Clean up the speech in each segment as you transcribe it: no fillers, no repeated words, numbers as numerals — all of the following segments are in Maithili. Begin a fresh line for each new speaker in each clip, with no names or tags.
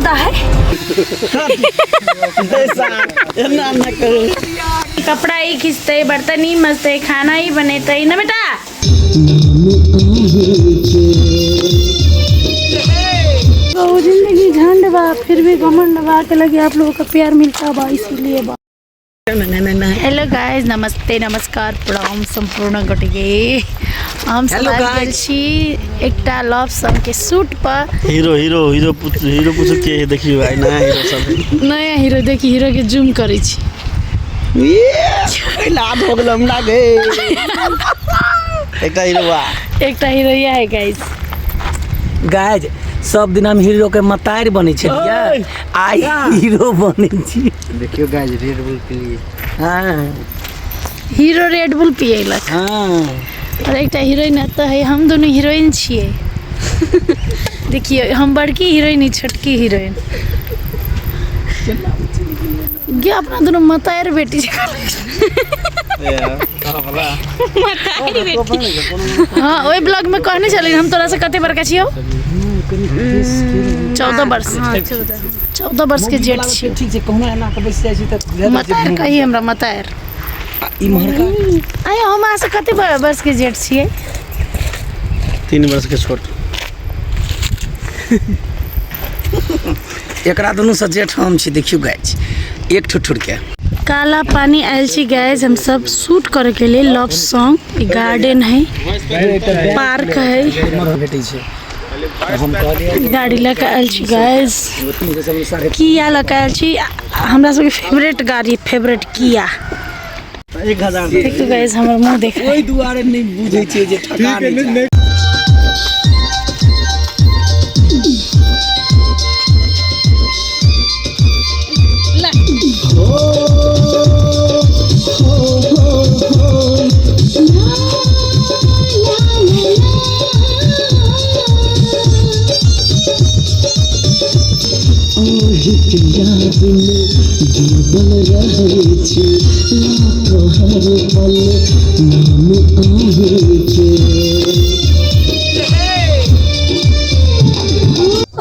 चौदह है।
एना न करू।
कपड़ा ही खींचते, बर्तन ही मजते, खाना ही बनेते ना बेटा। बहुत जिंदगी झंड बा, फिर भी घमंड बा के लगे आप लोगों का प्यार मिलता बा, इसीलिए बा। हेलो गाइस, नमस्ते, नमस्कार, प्रणाम संपूर्ण गोटे। हम सब
Hello
आबि
guys.
गेल छी एकटा लव सॉन्ग के शूट पर।
हीरो हीरो हीरो पूछ, हीरो पूछ के देखियो आई नया हीरो सब।
नया हीरो देखी, हीरो के जूम करै छी।
ये लाभ हो गेल हमरा गे।
एकटा हीरो बा,
एकटा हीरो इएह है गाइस।
गाइस, सब दिन हम हीरो के मतार बनै छलियै, आइ हीरो बनै छी।
देखियो गाइस, रेड बुल के लिए।
हाँ।
हीरो रेड बुल पियलक।
हाँ।
और एकटा हीरोइन एतऽ है, हम दुनू हीरोइन छियै। देखियौ, हम बड़की हीरोइन, ई छोटकी हीरोइन। गे अपना दुनू मतार बेटी जकाँ। मतारी बेटी। हाँ, ओहि ब्लॉग में कहने छलिन हम तोरा से कते बड़का छियौ? 14 वर्ष, 14 वर्ष के जेठ छियौ।
ठीक छै, कहुना एना के बैस जाइ छी तऽ
मतार कही हमरा मतार।
ई महरका
आय, हम अहाँ से कते वर्ष के जेठ छियै?
3 वर्ष के छोट।
एकरा दुनू से जेठ हम छी। देखियौ गाइस, एक ठुठुर के
काला पानी आयल छी गाइस हम सब शूट करे के लिए लव सॉन्ग। ई गार्डन है, पार्क है।
भेटै छै, हम कहलियै।
गाड़ी लऽ के आयल छी गाइस, किया लऽ के आयल छी, हमरा सबके फेवरेट गाड़ी, फेवरेट किया।
1000।
देखियौ गाइस, हमर मुँह देख।
ओहि दुआरे नहि बुझै छियै जे ठका नहि छै।
डूबल रहै छी लाखो हर पल नाम अहीँके।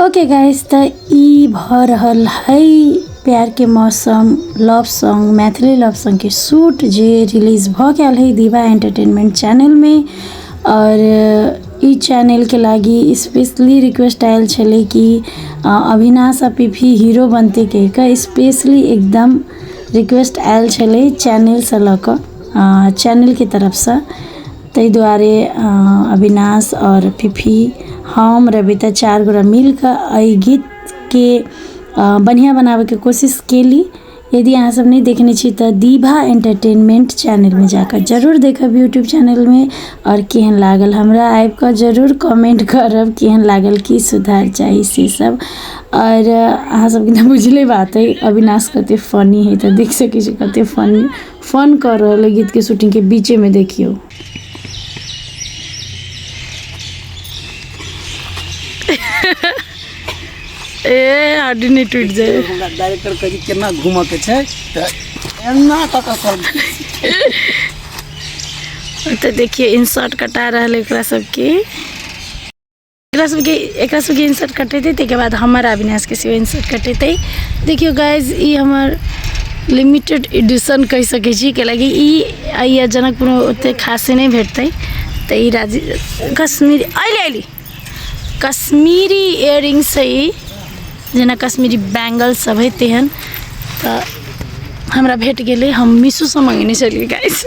ओके गाइस, तऽ ई भऽ रहल है प्यार के मौसम love song, Maithili love song के शूट जे रिलीज भऽ गेल है दीवा एंटरटेनमेंट चैनल में। और ई चैनल के लागी स्पेशली रिक्वेस्ट आयल छलै कि अविनाश आ पीपी हीरो बनतै कहि कऽ स्पेशली एकदम रिक्वेस्ट आयल छलै चैनलसँ लऽ कऽ, चैनलके तरफसँ। ताहि दुआरे अविनाश आओर फिफी, हम, रविता चारि गोटा मिल कऽ एहि गीतके बढ़िआँ बनाबैके कोशिश केली। यदि अहाँ सब नहि देखने छी तऽ दीभा एंटरटेनमेंट चैनलमे जाकऽ जरूर देखब यूट्यूब चैनलमे। आओर केहन लागल हमरा आबि कऽ जरूर कमेंट करब, केहन लागल, की सुधार चाही से सब। आओर अहाँ सबके तऽ बुझले बात अइ अविनाश कते फनी है, तऽ देख सकै छी कते फनी फन कऽ रहल है गीतके शूटिंगके बीचेमे। देखियौ, ए हड्डी नहि टूटि जाए।
हमरा डायरेक्टर कहै छै केना घूमऽ के छै तऽ एना कऽ कऽ कर।
तऽ देखियौ, इंसर्ट कटा रहल है एकरा सबके इंसर्ट कटेतै, ताहिके बाद हमर अविनाशके सेहो इंसर्ट कटेतै। देखियौ गाइज, ई हमर लिमिटेड एडिशन कहि सकै छी, कैलाकि ई एहि जनकपुरमे ओतेक खासे नहि भेटतै। तऽ ई राज कश्मीरी अइली अइली कश्मीरी इयरिंग्स है ई, जेना कश्मीरी बैंगल सब है तेहन। तऽ हमरा भेट गेलै, हम मीशोसँ मङ्गेने छलियै। गाइस,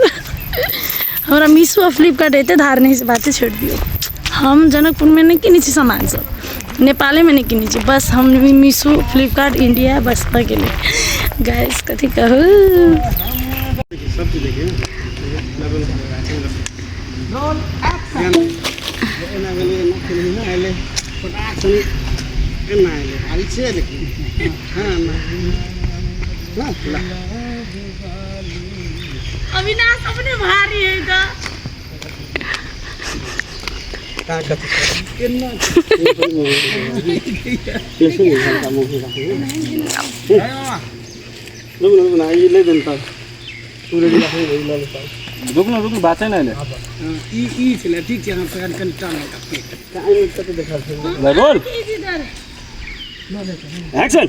हमरा मीशो आ फ्लिपकार्ट एते धार नहि से बाते छोड़ि दियौ। हम जनकपुरमे नहि किनै छी सामान सब, नेपालेमे नहि किनै छी, बस हम मीशो, फ्लिपकार्ट इंडिया, बस भऽ गेलै। गाइस, कथी कहू।
एना भेलै, एना केलही ना एलै, फटाक सनी एना एलै, भारी छै लेकिन। हाँ ना ना ला।
अविनाश अपने भारी है तऽ।
कहाँ कथी केना हल्का मुँह रुक न, रुक न, ई ले देन तब पूरे गिलास में लऽ लेता।
रुक न, रुक न, बात है ना।
ई ई छलै, ठीक छै, अहाँ कनि कनि टान पेट
कहाँ तक देखा छै
बोल। एक्शन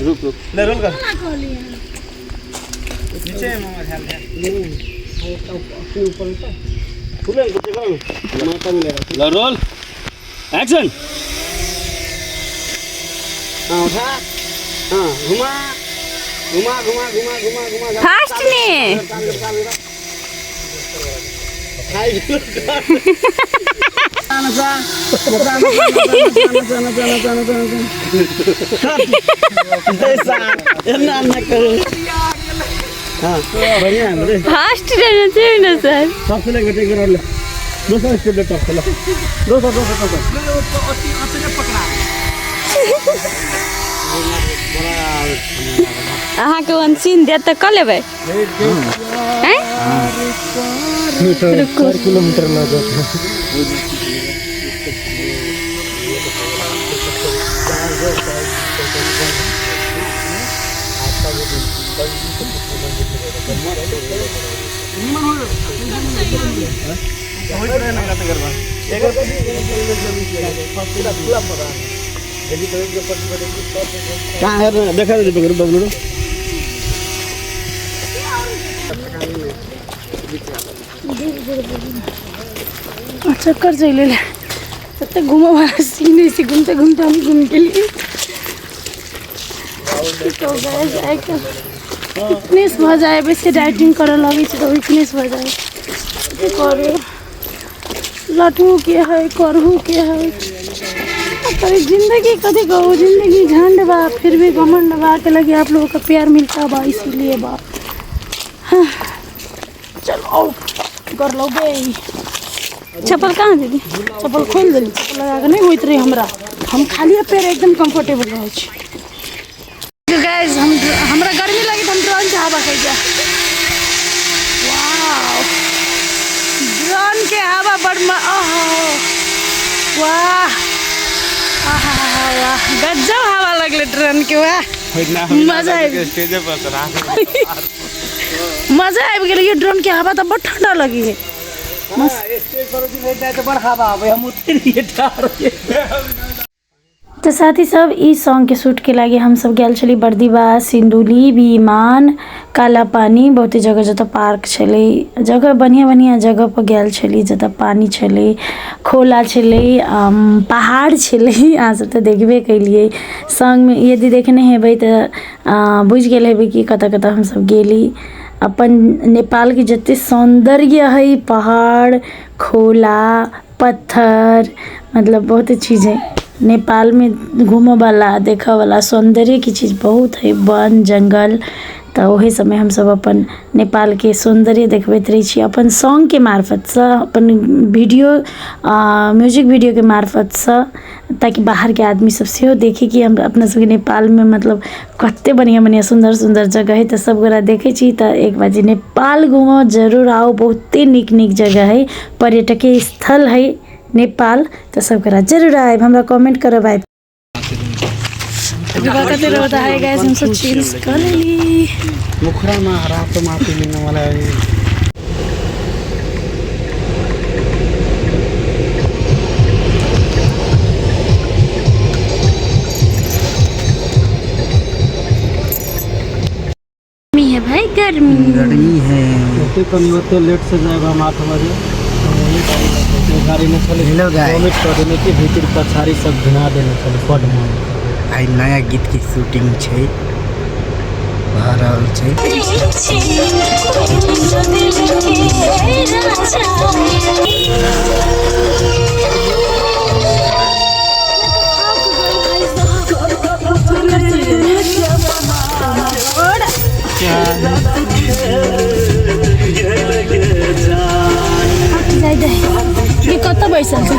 रुक रुक ले रोल कर
नीचे मामा झाल ऊपर खुले माता मिलेगा।
ल रोल एक्शन।
हाँ उठा, हाँ घुमा घुमा घुमा घुमा घुमा घुमा
फास्ट ने फास्ट रहना चाहिए ना सर।
सबसे ले एक बार और ले, दोसर स्टेप ले, टॉप ले, दोसर दोसर दोसर
अहाँके वन सीन देत तऽ कऽ लेबै। हैं?
4 किलोमीटर लागत। कहाँ है देखा दे बगरू बगरू।
चक्कर चलि एलै, एते घूमऽ वाला सीन है से घूमते घूमते हम घूम गेलियै। वीकनेस भऽ जाइ, बेसी डाइटिंग करऽ लगै छै तऽ वीकनेस भऽ जाइ। की करू, लटहू के है करहू के है, तो जिंदगी कथी कहू, जिंदगी झंड बा फिर भी घमंड बा के लगे आप लोगों का प्यार मिलता बा इसीलिए बा। हाँ, चलो कर लो बे।
चप्पल कहाँ दीदी?
चप्पल खोलि देली, चप्पल लगा के नहीं होइत रहे हमरा, हम खाली पैर एकदम कंफर्टेबल रहै छी। गाइस हम हमरा गर्मी लगी तऽ हम ड्रोन के हवा खाइ जा। वाओ ड्रोन के हवा बड़ वाह आहा वाह गजब हवा लगले ड्रोन के। वाह मजा आबि मजा आबि गेलै। ये ड्रोन के हवा तऽ बड़ ठंडा लगी है।
स्टेज पर जाए तऽ बड़ हवा आबै, हम उतरिए ठाढ़।
तो साथी सब ई सॉन्ग के शूट के लागि हम सब गेल छली बर्दिवास, सिंधुली, विमान, काला पानी, बहुते जगह जतऽ पार्क छलै, जगह बढ़िआँ बढ़िआँ जगह पर गेल छली जतऽ पानी छलै, खोला छलै, पहाड़ छलै। अहाँ सब तऽ देखबे केलियै सॉन्गमे, यदि देखने हेबै तऽ बुझि गेल हेबै कि कतऽ कतऽ हमसब गेली। अपन नेपालके जते सौन्दर्य है, पहाड़, खोला, पत्थर, मतलब बहुते चीज है नेपाल में घूमऽ वाला देखऽ वाला सौंदर्य के चीज बहुत है, वन जंगल। तऽ ओहि समय हमसब अपन नेपाल के सौंदर्य देखबैत रहै छी अपन सॉन्ग के मार्फतसँ, अपन वीडियो म्यूजिक वीडियो के मार्फतसँ, ताकि बाहर के आदमी सब सेहो देखे कि हम अपना सबके नेपाल में मतलब कते बढ़िआँ बढ़िआँ सुन्दर सुन्दर जगह है। तऽ सब गोरा देखै छी तऽ एक बार जे नेपाल घूमऽ जरूर आउ, बहुते नीक नीक जगह है, पर्यटकीय स्थल है नेपाल। तऽ सब गोरा जरूर आयब, हमरा कमेंट करब आयब। कते रौदा है गाइस, हम सब चिल्स कर लेली।
मुखरा में रात माटी मिलने वाला है।
गर्मी है भाई, गर्मी
गर्मी है।
ओते कनी ओते लेट से जाएगा हम 8 बजे गाड़ी में चले।
हेलो गाइस,
वॉमिट कर देने की भीतर पछाड़ी सब घिना देने चले बड मन।
आइ नया गीत के शूटिंग छै, भऽ रहल छै।
ये कतऽ बैसल छै?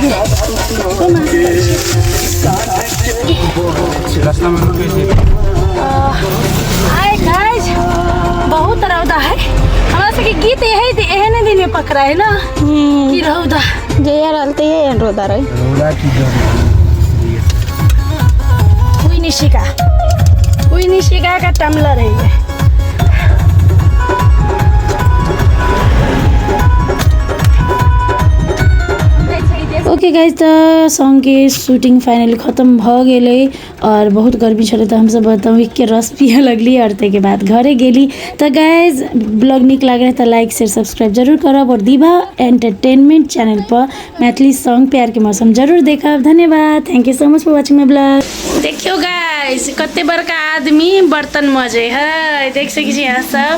आइ गाइस बहुत रौदा है, हमरा सबके गीत एहने दिन में पकड़ा है ना कि रौदा
जहिया रहल तहिया रौदा रहे।
रौदा की गर्मी।
हुई निशिका का टम्बलर है ये। ओके गाइज, तऽ सॉन्गके शूटिंग फाइनली खत्म भऽ गेलै आओर बहुत गर्मी छलै तऽ हमसब बदामीके रस पिअ लगली आओर ताहिके बाद घरे गेली। तऽ गाइज ब्लॉग नीक लागल तऽ लाइक शेयर सब्सक्राइब जरूर करब आओर दिभा एंटरटेनमेंट चैनल पर मैथिली सॉन्ग प्यार के मौसम जरूर देखब। धन्यवाद, thank you so much for watching my blog. देखियौ गाइज कते बड़का आदमी बर्तन मजे है, देख सकै छी अहाँ सब।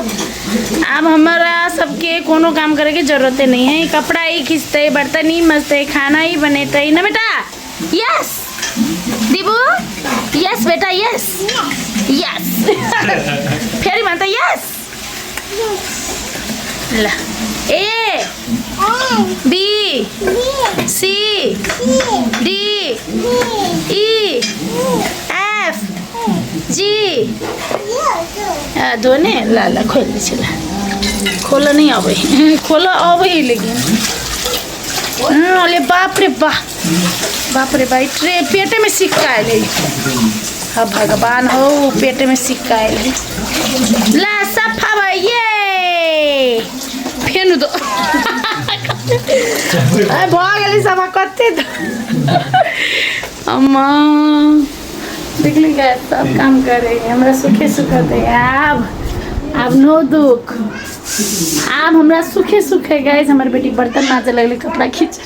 आब हमरा सबके कोनो काम करैके जरूरते नहीं है, कपड़ा ही खींचते, बर्तन ही मजते, खाना ही बनेते ना बेटा। यस दीबू, यस बेटा, यस यस, फेरि भन त यस। ल A B C D E F G धोने ल ल खोलि दै छी, ल खोलऽ नहि अबै, खोलऽ अबै लेकिन अरे बाप रे बा, बाप रे बा, ई ट्रे पेटे में सिक्का आयल है। हाँ भगवान हो, पेटे में सिक्का आयल है। ला सफा भाई ये फेनु दो, अरे भऽ गेलै सफा कते दो। अम्मा देखली गए सब काम करे, हमरा सुखे सुखते। आब आब नो दुख, आब हमरा सुखे सुखे। गाइस हमर बेटी बर्तन माजे लगलै, कपड़ा खींच।